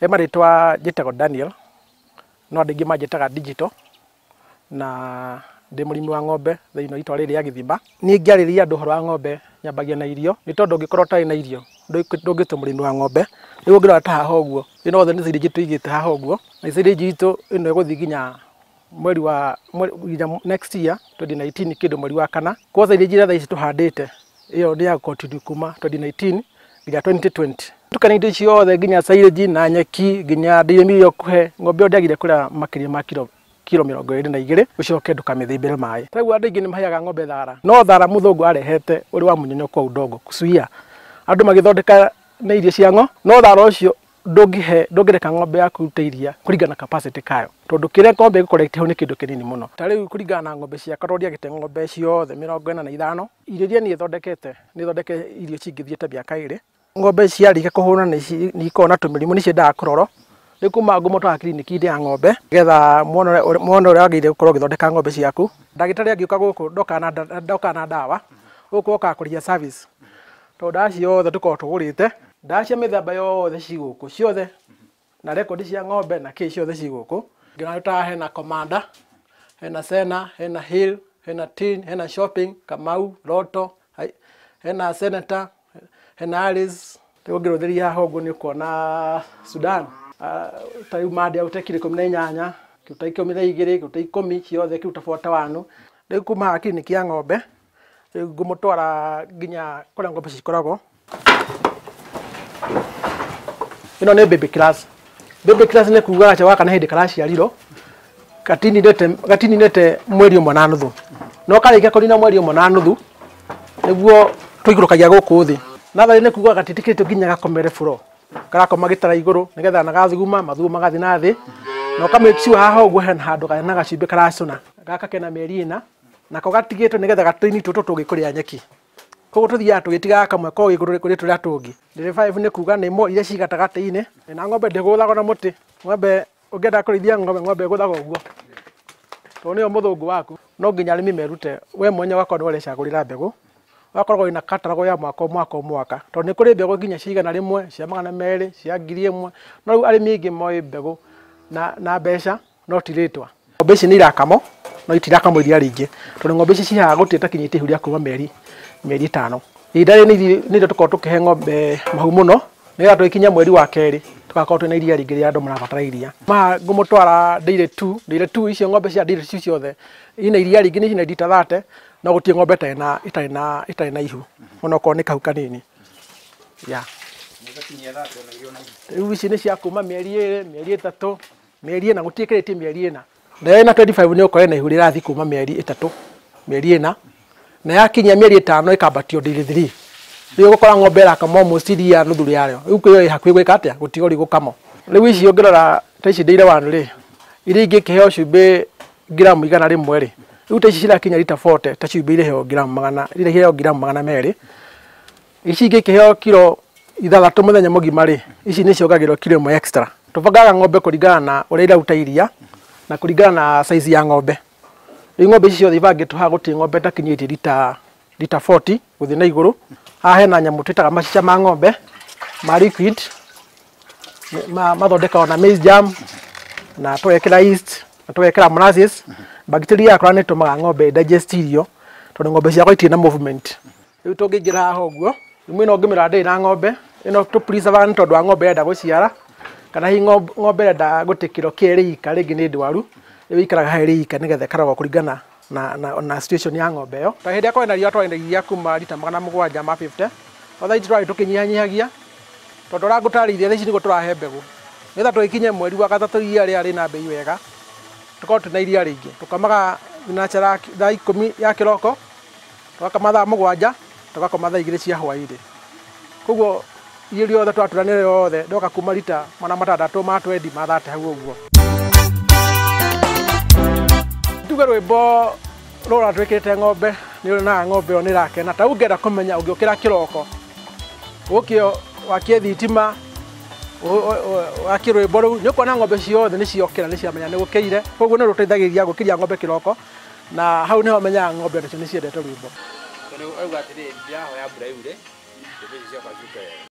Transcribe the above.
He marĩtwa njĩtagwo Daniel, no andũ aingĩ manjĩtaga Digital, na ndĩ mũrĩmi wa ng'ombe thĩinĩ wa itũra rĩrĩ rĩa Gĩthima. Niĩ ngĩarĩria andũ ũhoro wa ng'ombe nyambagia na irio, nĩ tondũ ũngĩkorwo ũtarĩ na irio ndũngĩtua mũrĩmi wa ng'ombe. Rĩu ũngĩrora ta haha ũguo, ĩno yothe nĩ silage tũigĩte haha ũguo, na silage itũ ĩno ĩgũthiĩ nginya mweri wa nginya next year 2019 kĩndũ mweri wa kana. Kwa silage ĩrĩa thaa ici tũhandĩte ĩyo nĩ ya continue kuma 2019 nginya 2020. Tukania indo ici ciothe nginya silage na nyeki nginya ndĩrĩmire kũhe ng'ombe ĩyo ndĩagire kũrĩa makĩria ma kiro 22 ucoke ndukamĩthĩmbĩre maĩ. Taguo andũ aingĩ nĩ maheaga ng'ombe thara, no thara mũthũngũ arehete ũrĩ wa mũnyonyoko wa udongo kusuia andũ magĩthondeka na irio cia ng'o, no thara ũcio ndũngĩreka ng'ombe yaku ĩrute iria kũringana na capacity kayo, tondũ kĩrĩa ng'ombe ĩgũ collect hau nĩ kĩndũ kĩnini mũno. Ta rĩu kũringana na ng'ombe ciakwa tondũ ndiagĩte ng'ombe ciothe 45, irio iria niĩ thondekete nĩ thondeke irio cingĩthiĩ ta mĩaka 2. Ng'ombe ciarĩkia kũhũna nĩ ikoragwo na tũmĩrimũ, nĩ ciendaga kũrorwo. Rĩu kuma ngũmũtwara kiriniki-inĩ ya ng'ombe nĩgetha muone ũrĩa wagĩrĩire gũkorwo ũgĩthondeka ng'ombe ciaku. Ndagĩtarĩ angĩũka gũkũ ndokaga na ndawa, gũkũ okaga kũrĩhia service, tondũ ndawa ciothe tũkoragwo tũgũrĩte, ndawa cia mĩthemba yothe ci gũkũ ciothe, na rekondi cia ng'ombe na kĩ ciothe ci gũkũ. Ngĩona ta hena Commander, hena Sena, hena Hill, hena Tin, hena Shopping, Kamau, Loto, hena Senator, hena Alice. Rĩu ũngĩrũthĩria haha ũguo nĩ ũkuona Sudan. Ta rĩu Mandia ũte kiro 18, kĩruta 12, kĩruta 10, ciothe kĩruta 41. Rĩu kuma haha kiriniki ya ng'ombe, rĩu ngũmũtwara nginya kũrĩa ng'ombe cikoragwo. Ĩno nĩ baby class. Baby class nĩ kuga gacaũ gaka nĩ hĩndĩ karaciarirwo, gatininĩte mweri ũmwe na nuthu. No karĩkia kũnina mweri ũmwe na nuthu, nĩguo tũikũrũkagia gũkũ thĩ. Natharĩ nĩ kuga gatitikĩtio nginya gakomere floor. Karakoma gĩtara igũrũ nĩgetha na gathuguma mathugumo magathiĩ na thĩ, na ũka make sure haha ũguo hena handũ hena gacumbĩ karacũna. Gaka kena mĩeri 4, nako gatigĩtwo nĩgetha gatũini tũtũ tũngĩ kũrĩa nyeki. Koguo tũthiaga tũgĩtigaga kamwe kogĩ igũrũ kũrĩ tũrĩa tũngĩ. Ndĩrĩ 5 nĩ kuga nĩ mo iria ci gatagatĩ-inĩ, na ng'ombe ndĩgũthagwo na mũtĩ. Ng'ombe ũngĩenda kũrĩithia ng'ombe, ng'ombe ĩgũthagwo ũguo, tondũ nĩyo mũthũngũ waku. No nginya arĩmi merute, we mwenyewe ũgakorwo nĩwe ũrecagũrĩra mbegũ, ũgakorwo wĩna catalogue ya mwaka o mwaka o mwaka, tondũ nĩ kũrĩ mbegũ nginya cia 100, cia 200, cia 1000. No rĩu arĩmi aingĩ moĩ mbegũ na mbeca no ti rĩtwa. Ng'ombe ici nĩ irakamwo, no itirakamwo iria rĩingĩ, tondũ ng'ombe ici cihaha gũtirĩ itakinyĩtie ihu rĩa kuma mĩeri 5. Ihinda rĩrĩ nĩrĩo tũkoragwo tũkĩhe ng'ombe mahu mũno, nĩgetha tũgĩkinya mweri wa 2 tũgakorwo twĩna iria rĩingĩ rĩrĩa andũ marabatara iria. Maha ngũmũtwara dairy 2, dairy 2 icio ng'ombe cia dairy 2 ciothe ina iria rĩingĩ, nĩ cina lita 30, no gũtirĩ ng'ombe ĩtarĩ na ihu, onokorwo nĩ kahu kanini. Yeah. Rĩu ici nĩ cia kuma mĩeri 2, mĩeri 3, mĩeri 4, gũtirĩ kĩrĩtie mĩeri 4. Na ĩna 25 nĩ ũkorwo na ihu rĩrathiĩ kuma mĩeri 3, mĩeri 4, na yakinyia mĩeri 5 ĩkambatio dairy 3. Rĩu ũgũkora ng'ombe ĩrakama almost iria nuthu rĩarĩo. Rĩu kwĩyo ĩ hakuhĩ gwĩka atĩa? Gũtiga ũrĩ gũkamwo. Rĩu ici ũngĩrora ta ici dairy 1 rĩ, iria ingĩ ikĩheo cumbĩ ngiramu 100 rĩ, rĩu ta ici cirakinya lita 40, ta cumbĩ irĩheo ngiramu magana, irĩheo ngiramu 200. Ici ingĩ ikĩheo kiro 6 mũthenya mũgima rĩ, ici nĩ ciongagĩrwo kiro 1 extra. Tũbangaga ng'ombe kũringana na ũrĩa iraruta iria na kũringana na size ya ng'ombe. Rĩu ng'ombe ici ciothe ibangĩtwo haha gũtirĩ ng'ombe ĩtakinyĩtie lita 40 gũthiĩ na igũrũ. Haha hena nyamũ twĩtaga macica ma ng'ombe ma liquid, mathondekagwo na maize jam, na tũgekĩra yeast, na tũgekĩra molasses. Bacteria yakwa nĩ ĩtũmaga ng'ombe digest irio, tondũ ng'ombe ciakwa itirĩ na movement. Rĩu tũngĩingĩra haha ũguo, rĩu ĩno ũngĩmĩrora ndĩrĩ na ng'ombe, ĩno tũ preserve nĩ tondũ wa ng'ombe ĩrenda gũciara, kana hihi ng'ombe ĩrenda gũte kiro kĩerĩ ika, rĩngĩ nĩ ndwaru, rĩu ĩikaraga haha ĩrĩ ika nĩgetha ĩkarorwo kũringana na situation ya ng'ombe ĩyo. Ta hĩndĩ ĩrĩa kwarĩ na riũa twarĩ na iria kuma lita 750, no thaa ici tũrathiĩ tũkĩnyihanyihagia, tondũ ũrĩa ngũtarĩirie thaa ici nĩguo tũrahe mbegũ, nĩgetha tũgĩkinye mweri wa 3 iria rĩrĩa rĩna mbei wega, tũkorwo twĩna iria rĩingĩ. Tũkamaga thinacara thaa 10 ya kĩroko, tũgakama thaa 7, tũgakoma thaa 2 cia hwaĩ-inĩ. Koguo irio rĩothe twaturanĩra yothe ndoka kuma lita 600 ma 20 ma 30 hau ũguo. Tuge rwĩmbo rũra twĩkĩrĩte ng'ombe, nĩ ũrĩonaga ng'ombe ĩyo nĩ ĩrakena. Ta rĩu ũngĩenda kũmenya ũngĩũkĩra kĩroko, ũkĩo wakie thitima, wakie rwĩmbo rũu, nĩ ũkuona ng'ombe ciothe nĩ ciokĩra, nĩ ciamenya nĩ gũkĩire. Koguo nĩ rũteithagĩrĩria gũkĩria ng'ombe kĩroko, na hau nĩho ũmenyaga ng'ombe nacio nĩ ciendete rwĩmbo. Tondũ auga atĩrĩrĩ, ndĩrahoya mbura yure, mbembe ici ciakwa ciũke wega.